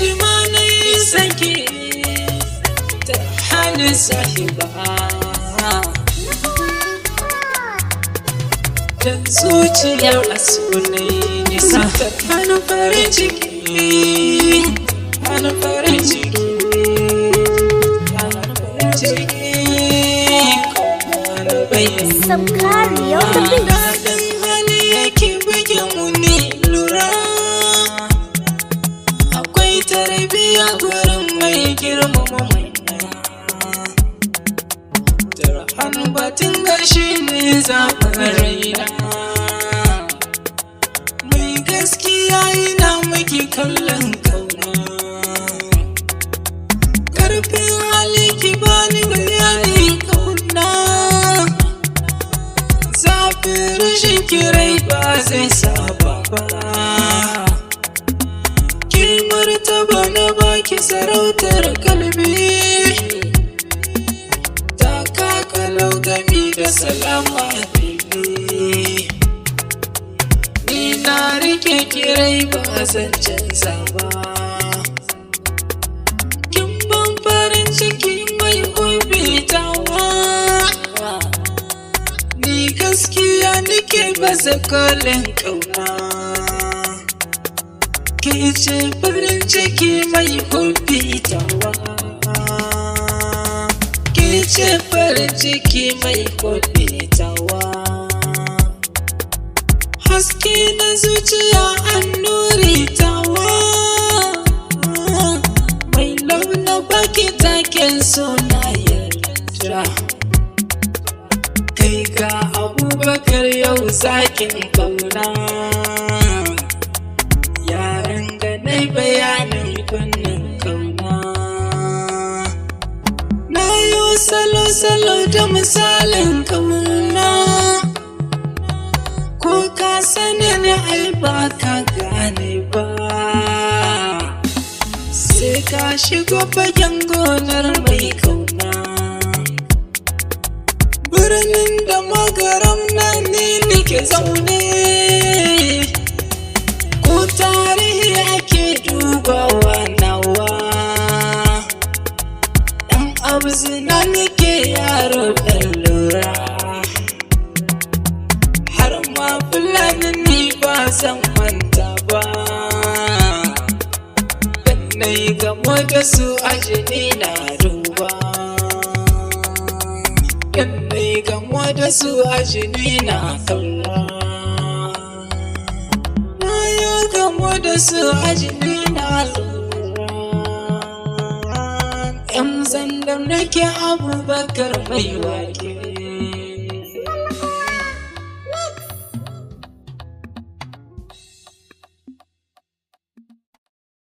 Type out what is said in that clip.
Hidima na yi saki ta hannun sahiba. Dan zuciyar a sunai nisa ta hannun farin ciki, hannun farin ciki, hannun farin ciki, kuma bayyana. Samkari on the beat. Daɗin hali yake buge mu ne lura. Akwai tarbiyya gurin mai girmama manya. Tarhan batun gashi ne zaɓin raina. Mai gaskiya yana miki kallon kauna. Karfin hali ki bani bayani kauna. Zafin rashin kirai ba zai saba ba. Ki martaba na baki sarautar kalbi. Ta kakalau gami da salama baby. Ni na rike kirai ba zan canza ba. Kin ban farin ciki mai hobitawa. Ni gaskiya nake baza kolin kauna. Ke ce farin ciki mai hobitawa. Ke ce farin ciki mai hobitawa. Haske na zuciya an tawa. Mai launa baki taken suna yarda. Kai ga Abubakar yau zakin kauna. Yaran ganai bayanin fannin kauna. Na yi salo-salo da misalin kauna. Ko ka sani ni ai ba ka gane ba. Sai ka shigo fagen gonar mai kauna. Birnin da magaram na ni nike zaune. Ko tarihi ake dubawa nawa. Ɗan abu zina nike yaro ɗan lura. Har ma fulani ni ba zan manta ba. Dan na yi gamo da su a jini na duba. Dan na yi gamo da su a jini na kalla. Na yi gamo da su a jini na lura. Yan zandam nake Abubakar mai wake.